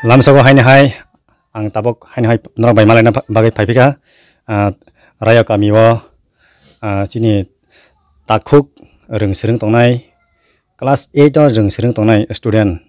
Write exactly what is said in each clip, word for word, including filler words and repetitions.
Lamsao haino hai, ang tabuk haino hai norok bai malaina bagwi phaiphikha, ah, Rayok kami o, ah, chini takhuk rwng swrwng tongnai, class eight o rwng swrwng tongnai student.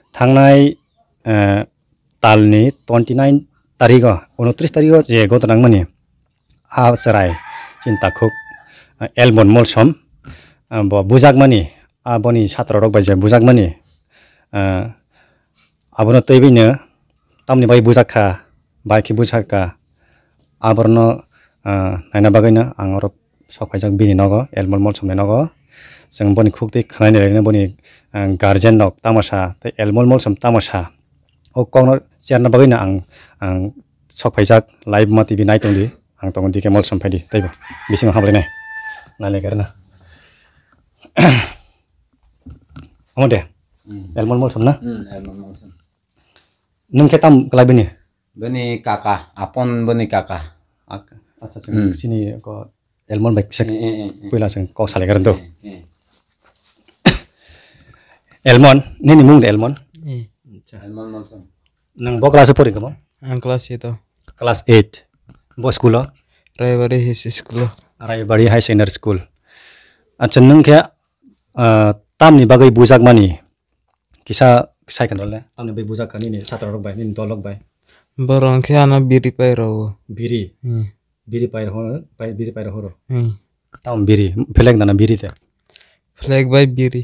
Thangnai, eh, talni twenty nine tarigo, unotris tarigo je goto nangmani, a chwrai chini takhuk, ah, Elmon Molsom, ah, bo bujakmani, aboni satrarok bai je bujakmani, ah, abono twibaino tamni bai bujak kha, bai khe bujak kha, aborno, ah, naina bagwino ang oro sok phaijak bini nogo, Elmon Molsomni nogo. Chwng boni khuk twi khwnai nailai boni, ah, guardian rok tamo sa tei Elmon Molsom tamo sa. O kokno cherna bagwino ang, ang sok phaijak live ma T V nai tongdi. Ang tongo D K Molsom phaidi teibo bisingo hamlainai. Nai lai karna. Omo de. Hmm. Elmon Molsom na? Hmm, Elmon Molsom. Nwng khe tam kwlai bini? Bini kaka, apon bini kaka. Ak- Acha, acha, Hmm. Sini ko Elmon bai kisa Eh, eh, eh, eh. Puila chwng kok salai karna do. Eh, eh. Elmon, nini mung de Elmon? Eh. Acha. Elmon Molsom. Nang bo class o pori kamo? Ang class eight o. Class eight. Bo school o? Raibari High School o. Raibari High Secondary School. Acha, nwng khe, ah, tamni bagwi bujakmani? Kisa sai khna le, tamni bagwi bujak kha nini chatra rok bai, nini dol rok bai? Borok khe ano biri pai rwo. Biri? Hmm. Biri pai rwo, pai, biri pai rwo horo? Hmm. Tam biri, flag nana biri te? Flag bai biri.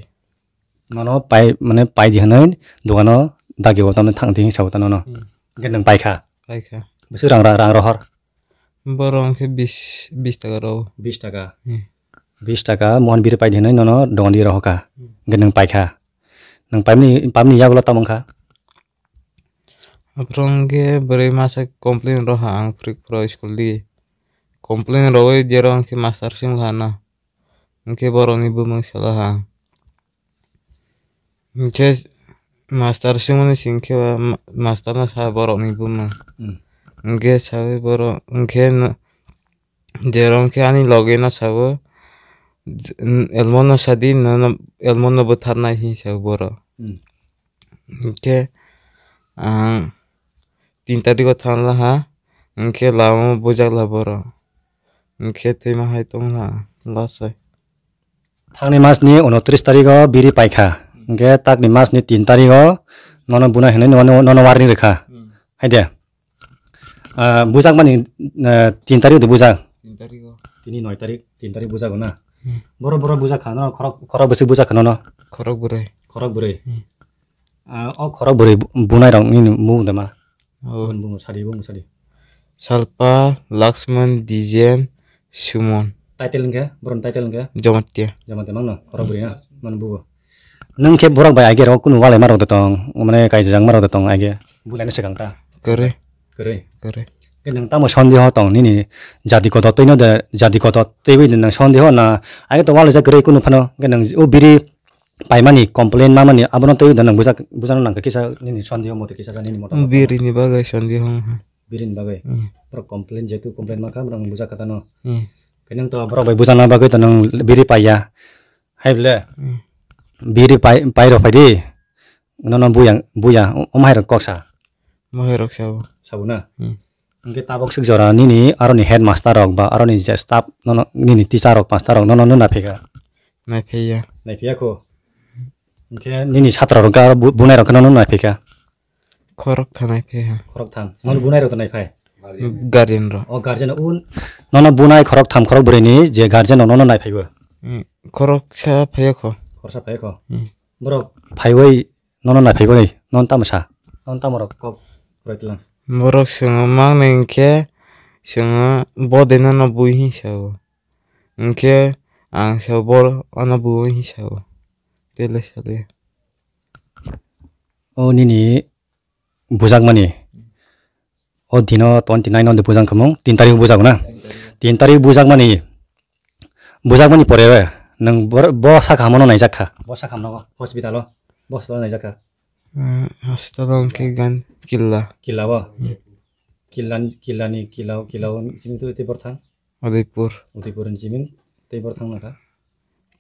Nono pai, mane pai di hwnwi dogano dagi o tamni thang di hinwi sa o ta nono. Hmm. Hwnkhe nwng pai kha? Pai kha. Bwswk rang, rang, rang rohor? Borok hwnkhe bis, bis taka rwo. Bis taka? Hmm. Bis taka mohon biri pai di hwnwi nono dogan di rohor kha. Hmm. Hwnkhe nwng pai kha? Nwng paimani, paimani yagulo tamo wngkha? Aphuru hwnkhe bwrwi masa complain roha ang phwrwk phwrwk school di. Complain rwui jero hwnkhe master swnglaha na. Hwnkhe borokni bumung salaha. Hwnkhe master swngmani singkhe ba ma-, master no sa borokni bumung. Hmm. Hwnkhe saui borok hwnkhe no, jero hwnkhe ani logi no sao, Elmon no sadi, nono Elmon no bwtharnai hinwi sao borok. Hmm. Hwnkhe ang tin tariko thanglaha, hwnkhe lama bujakla borok. Hwnkhe twima hai tongla, lasai. Thangni masni unotris tariko biri paikha, hwnkhe takni masni tin tariko nono bunai hinwi nono, nono warning rwkha. Hmm. Hai de? Ah, bujakmani, ah, tin tarik de bujak. Tin tarik o. Tini noi tarik, tin tarik bujago na. Hmm. Borok, borok bujak kha, no, khorok, khorok bwswk bujak kha, no, no? Khorok bwrwi. Khorok bwrwi. Hmm. Ah, o khorok bwrwi bu-, bunai rok nini mung de ma? Oh. Bun bung sadi, bung sadi. Salpa, Laxman, Dijen, Sumon. Title hwnkhe, borokni title hwnkhe? Jamatia. Jamatia mangno, khorok bwrwi na, mano bugo. Nwng khe borok bai aige rok kunu walai ma rok de tong, mane kaijak ma rok de tong aige. Bulaino swkang ta. Kwrwi. Kwrwi. Kwrwi. Khe nwng tamo sondeho tong nini jati kotor twino de, jati kotor twiwi nwng sondeho na aige to walaijak kwrwi kunu phano, khe nwng o biri paimani complain mamani abono twiwi de nwng bujak, bujano nangkha kisa nini sondeho mote kisa nini moto. Birini bagwi sondeho wngkha. Birini bagwi. Hmm. Borok complain jehetu complain mankha borok bujak kha tano. Hmm. Khe nwng to borok bai bujana bagwi to nwng biri paiya. Hai ble. Hmm. Biri pai, pai rok phai di. Nono buya, buya, o, o mahairok kok sa. Mahairok sabo. Sabo na? Hmm. Hwnkhe tabok swk jora nini aroni headmaster rok ba aroni je staff nono nini teacher rok master rok nono nuna phika? Naiphaiya. Naiphaiya kho. Hwnkhe nini satra rok khe aro bu-, bunai rok khe nono naiphika? Khorok thanai phai ha. Khorok tham. Nono bunai rok to nai phai? Guardian rok. O guardian un. Nono bunai khorok tham khorok bwrwi ni je guardian rok nono nai phai bo? Hmm, khorok sa phai kho. Khorok sa phai kho. Hmm. Borok phai bai nono nai phai bai non tamo sa? Non tamo rok kok roi tlang. Borok swngo mang nai hwnkhe swngo bo de nono bui hin sa o. Hwnkhe ang sa bor ano bui hin sa o. Tele sa de. O nini bujakmani. O dino twenty nine o de bujang khamung, tin tarik bujak na? Tin tarik bujak mani, bujak mani pore nwng bor-, bo sakha hamono naijak kha. Bo sakha hamono hospital o, bo hospital o naijak kha. Hmm, hospital o hwnkhe gan killa. Killa bo? Hmm. Killa ni, killa ni, killa o, killa o, simi tu tei bor thang? Udaipur. Udaipur ni simi tei bor thang na kha?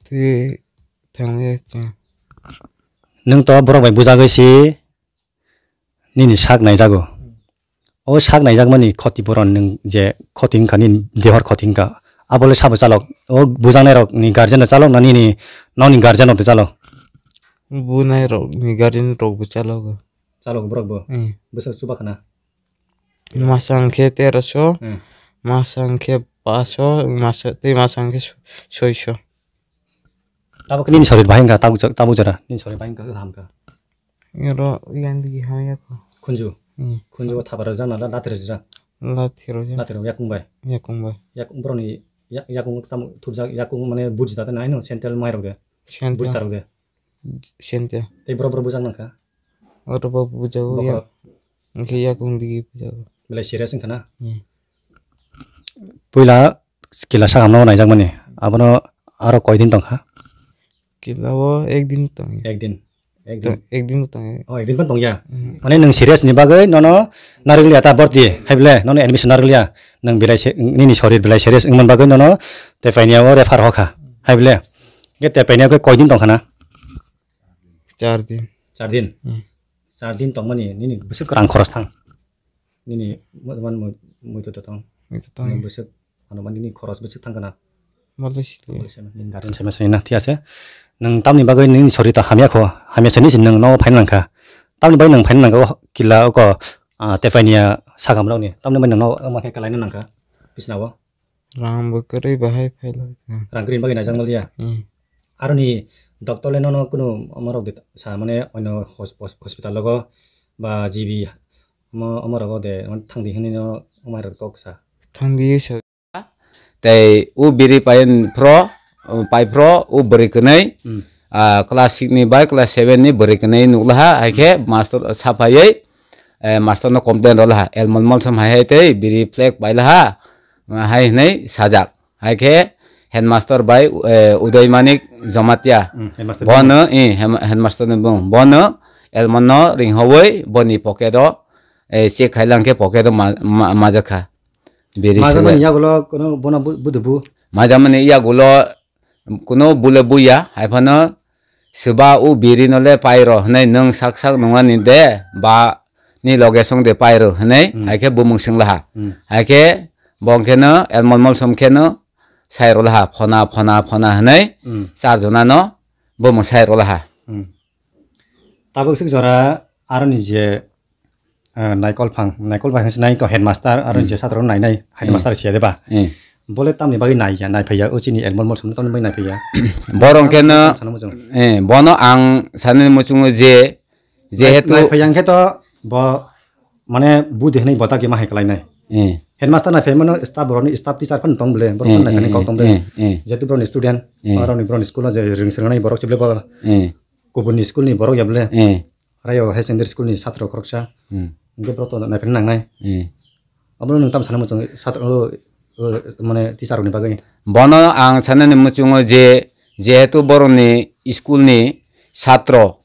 Tei thang ya. Nwng to borok bai bujagwi si, Nini sak naijago. O sak naijakmani khoti puron nwng je khoti wngkha, nini dehor khoti wngkha. Abole sabo chalok. O bujaknairokni guardian rok chalok na nini nokni guardian rok de chalok. Bunai rok ni guardian rok bo chalogo. Chalok borok bo. Hmm. Bwswk chuba khna. Masa hwnkhe teroso, Hmm. masa hwnkhe paso, masa tei masa hwnkhe so-, soiso. Tabuk nini sorir bahai wngkha, tabuk jora, tabuk jora nini sorir bahai wngkha, hamkha. Oro yang digi hamya ko. Khunju. Hmm. Khunju o thapar rwjak na, la-, lathi rwjak. Lathi rwjak. Lathi rwjak yakung bai. Yakung bai. Yakung boroni yak-, yakung tamo thupjak, yakung mane buji da na ino central mai rok de. Central. Buji tarok de. Central. Tei borok borok bujak nangkha. Oro bo bujago ya. Bokhorok. Hwnkhe yakung digi bujago. Belai serious wngkha na? Hmm. Puila kila sakhamno naijakmani. Abono aro koi din tongkha? Kila o ek din tong. Ek din. Ek din. To-, ek din tong. Oh, ek din phano tongya. Hmm. Mane nwng serious ni bagwi nono narwkliya ta borti, hai bole nono admission narwkliya. Nwng belai se-, nini sorir belai serious wngmani bagwi nono tepainiya o refer hokha, hai bole. Ge tepainiya o koi din tongkha na? Char din. Char din? Hmm. Char din tongmani nini bwswk rang khoros thang? Nini mo-, man mo-, muitu to tong. Muitu tong. Nini bwswk, ano man nini khoros bwswk thang kana? Malai sili. Nini guardian sama sini na, thik ase. Nwng tamni bagwi nini sori to hamya kho, hamya sini si nwng no phaina nangkha. Tamni bagwi nwng phaina nangkha kila oko, ah, tepainiya sakam rokni. Tamni bagwi nwng no ma khe kalaina nangkha. Bisna o. Rang bo kwrwi bahai phailai. Rang kwrwi bagwi naijak naliya. Hmm. Aroni doctor le nono kunu omorok de sa mane oino hos-, hos-, hospital logo ba G B omo, omorok de thangdi hinwi no omorok kok sa. Thangdi sa. Tei u biri payen phro, pai phro u bwrwi kwnwi, Hmm. ah, class six ni bai class seven ni bwrwi kwnwi nukla ha, hai khe master saphaiwi, eh, master no complain rwla ha, Elmon Molsom hai hai tei biri flag paila ha, hai hwnwi sajak. Hai khe headmaster bai, eh, Uday Manik Jamatia. Hmm, headmaster Bono, eh, hem-, headmaster ni bung. Bono Elmon no ringhowi boni pocket o, eh, check khai lang khe pocket o ma-, ma-, majak kha. Biri Majakmani sele. Yagulo kono bono bu-, budu bu. Majakmani yagulo kuno bule buya, hai phano Swba o biri no le pai rw hwnwi nwng sak sak nungani de, ba ni loge song de pai rw hwnwi, Hmm. hai khe bumung swng laha. Hmm. Hai khe bo hwn khe no Elmon Molsom khe no sai rw laha, phona, phona, phona hwnwi Hmm. char jona no bumung sai rw laha. Hmm. Tabuk swk jora aroni je Ah, Naikol Phang, Naikol Phang hinwi sinai to headmaster, aro Hmm. je satro nainai Hmm. headmaster siya de ba. Hmm. Bole tamni bagwi naiya, naiphaiya, o chini Elmon Molsom tamni bagwi naiphaiya. Borok khe no, Sana muchung. Eh, bono ang sanani muchungo je, jehetu Nai-, naiphaiya hwnkhe to bo mane budi hinwi bo ta khe ma hai kalainai. Eh. Headmaster naiphai mano staff borokni staff teacher phan tong bole, borok Eh, phan naiphai eh, kok tong bole. Eh, eh. Jehetu borokni student, Eh. borokni, borokni school o je ring sernai borok se bole bo Eh. kubuni school ni borok ya bole. Eh. Rayo Higher Secondary School ni satro khoroksa. Hmm. Hingke borok to naiphaina nangnai. Hmm. Abono nwng tam sana muchung satro, o, o, mane teacher rokni bagwi. Bono ang sanani muchungo je, jehetu borokni school ni satro,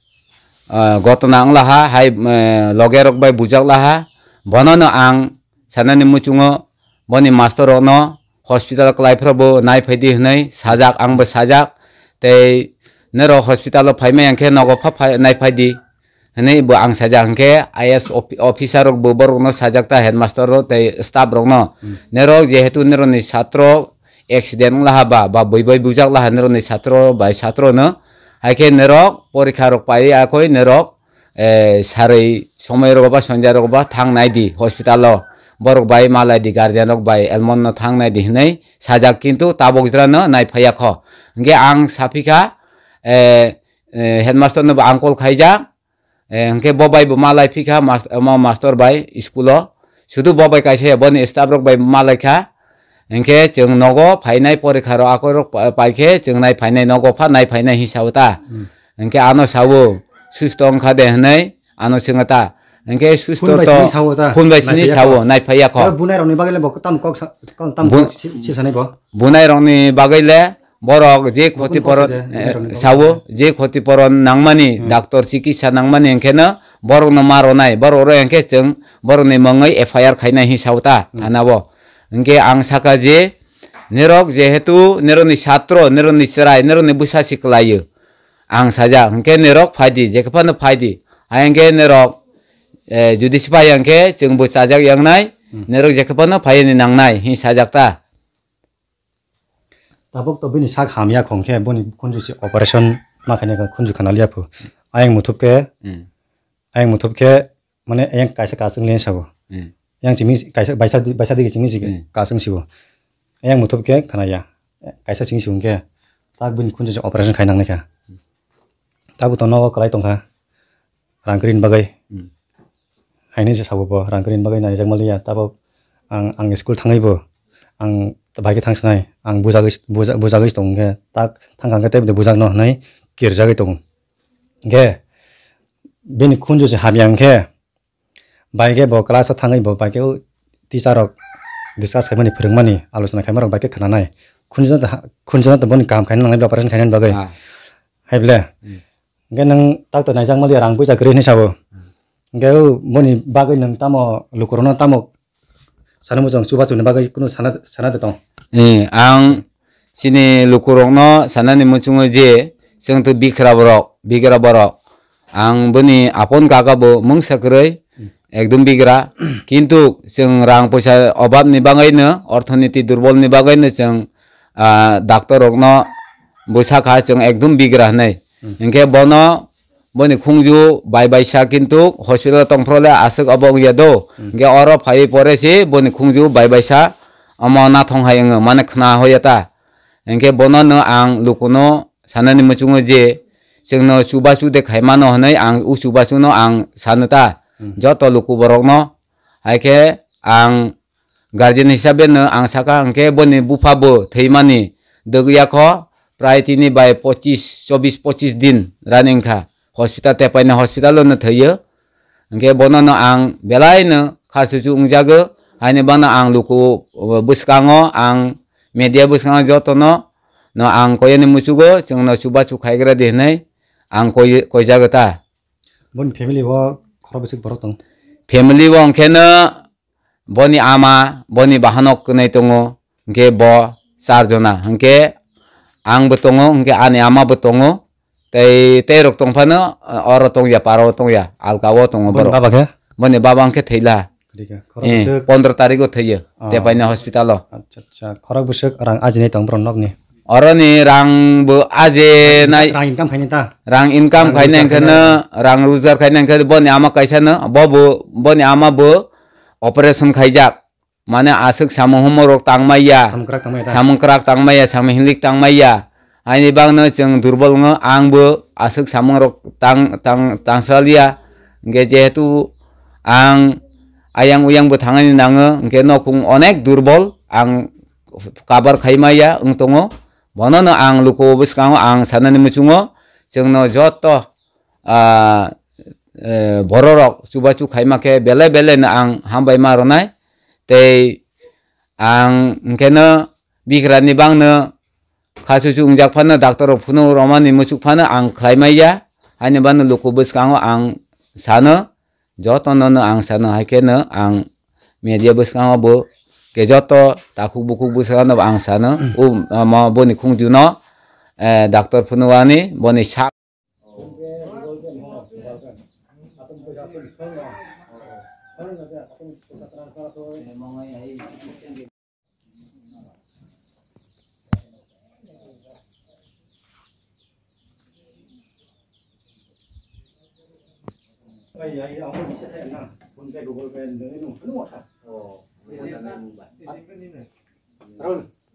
ah, gotona wnglaha hai, eh, loge rok bai bujak laha, bonono ang sanani muchungo boni master rokno hospital kwlai phro bo nai phaidi hwnwi sajak, ang bo sajak. Tei norok hospital o phaimai hwnkhe nogo pha phai, nai phaidi hwnwi bo ang sajak, hwnkhe I A S ofi-, officer rok bo borokno sajak ta, headmaster rok tei staff rokno. Hmm. Norok jehetu norokni satro accident wnglaha ba, ba bui bai bujak laha norokni satro bai satro no, hai khe norok porikha rok pai ya khoi norok eh, sarwi somoi rogo ba sonjai rogo ba thang nai di hospital o, borok bai malai di, guardian rok bai elmon no thang nai di hinui sajak, kintu tabok jora no nai phaiya kho. Hingke ang saphi kha, eh, eh, headmaster no bo ang call khaijak, eh, hingke bo bai bo malai phi kha mas-, omo master bai school o, sudu bo bai kaisa ya, boni staff rok bai malai kha. Hingke chwng nogo phainai porikha rok akorok pa-, paikhe chwng nai phainai nogo pha nai phainai hinwi sao ta. Hmm. Hingke ano sao, susto wngkha de hinui ano swngo ta. Hingke susto Phone bai to sini sao ta. Phone bai sini Nai phaiya sao, kho. Nai phaiya kho. Oro bunai rokni bagwi le bo tam kok sa-, kok tam Bun-, kok si-, si sanai bo. Bunai rokni bagwi le borok je Bo khoti phone poron, kok sa de, eh, bunai rokni bagwi sao, le. Je khoti poron nangmani, Hmm. Doctor chikitsa nangmani hingke no borok no ma ronai, borok ro hingke chwng borok ni mungwi F I R khainai hinwi sao ta, Hmm. Thana o. Hingke ang saka je, norok jehetu norokni satro, norokni chwrai, norokni bwsa se kwlaio. Ang sajak, hingke norok phaidi, jekhe phano phaidi. Ayang khe norok eh, jodi se pai yang khe chwng bo chajak yang nai, Hmm. norok jekhe phano phai ni nang nai, hin sajak ta. Tabuk to bini sak hamya khong khe boni khunju se operation ma khaina khunju khana liya phu. Ayang muthup khe, Hmm. ayang muthup khe mane ayang kaisa kasung le sabo. Hmm. Yang chimi kaisa baisa baisa dige chimi sige Hmm. kasung sibo. Ayang muthup khe khana ya. Kaisa sing sung khe tak bini khunju se operation khai nang kha. Tabuk to nogo kwlai tong kha. Rang kri ni bagwi. Hmm. Haini se sabo bo rang kri ni bagwi naijak maliya. Tabuk ang, ang school thangwi bo ang bai khe thang sinai. Ang bujagwi, buja-, bujagwi tong khe tak thang kha khe tei bujak no hinwi kirjagwi tongo. Hwnkhe bini khunju se hamya hwnkhe bai khe bo class o thangwi bo bai khe o teacher rok discuss khaimani phwrwngmani alochona khaima rok bai khe khwnanai. Khunju no ta, khunju no ta boni kaham khaina nangnai operation khainani bagwi. Ah. Hai ble. Hmm. Hwnkhe nwng tak to naijak maliya rang puisa kwrwi hinwi sabo. Hwnkhe o boni bagwi nwng tamo lukurokno tamo sana muchung chubachu ni bagwi kunu sana, sana de tong. Eh, ang chini lukurokno sanani muchungo je chwng to bikhra borok, bigra borok. Ang boni apon kaka bo mungsa kwrwi, Hmm. ekdom bigra. Kintu chwng rang poisa obab ni bagwi no, orthoniti durbol ni bagwi no chwng, ah, doctor rokno bwsa kha chwng ekdom bigra hinwi. Hmm. Hinkhe bono boni khungju bai bai sa kintu hospital tongphro le aswk obo wngya do. Hmm. Hinkhe oro phaiwi pore se boni khungju bai bai sa omo nathong hai wngo, mane khna hoya ta. Hinkhe bono no ang lukuno sanani muchungo je chwngno chubachu de khaimano hinwi ang o chubachuno ang sano ta. Hmm. Joto luku borokno hai khe ang guardian hisabe no ang saka hwnkhe boni bupha bo thwimani dwgwi yakho prai tini bai pochis, chobis pochis din running kha. Hospital tepaina hospital o no thwiyo. Hwnkhe bono no ang belai no kha chuchu wngjago. Haini bano ang luku, uh, bwskango ang media bwskango jotono no ang koyani muchugo chwngno chubachu khaigra di hinwi ang koi, koijago ta. Boni family o khorok bwswk borok tong? Family o hwnkhe no boni ama, boni bahanok kwnwi tongo, hwnkhe bo char jona, hwnkhe ang bo tongo, hwnkhe ani ama bo tongo, tei, tei rok tong phano, oro tongya, para o tongya, alka o tongo borok. Boni baba khe? Boni baba hwnkhe thwila. Thwikha. Eh, pondro tarik o thwiyo, ah, tepaina hospital o. Acha, acha. Khorok bwswk rang ajinai tong borok nokni? Oroni rang bo aje nai. Rang income khainai ta? Rang income khainai hwnkhe no, rang rojgar khainai hwnkhe boni ama kaisa no, bo bo, boni ama bo operation khaijak. Mane aswk samung humung rok tangmaiya. Samung kwrak tangmaiya ta? Samung kwrak tangmaiya, samung hinlik tangmaiya. Haini bagno chwng durbol wngo, ang bo aswk samung rok tang, tang, tangsaliya. Hwnkhe jehetu ang ayang uyang bo thangani nango, hwnkhe nokhung onek durbol, ang cover khaimaya wng tongo. Bonono ang luku bwskango ang sanani muchungo, chwngno joto, ah, eh, bororok chubachu khaima khe belai belai no ang hambai ma rwnai. Tei ang hwnkhe no bigrani bangno kha chuchu wngjak phano, doctor rok phunuk romani muchuk phano ang khlai maya. Haini bano luku bwskango ang sano, jotono no ang sano, hai khe no ang media bwskango bo khe joto takhuk bukhuk bwskango no ang sano, o, mo boni khungju no, eh, doctor phunuk ani boni sak. Ai, ai, amo bisa kaya na, PhonePe, Google Pay, nungwi nung, nung wata. Oh, iya, iya, iya. Rahul.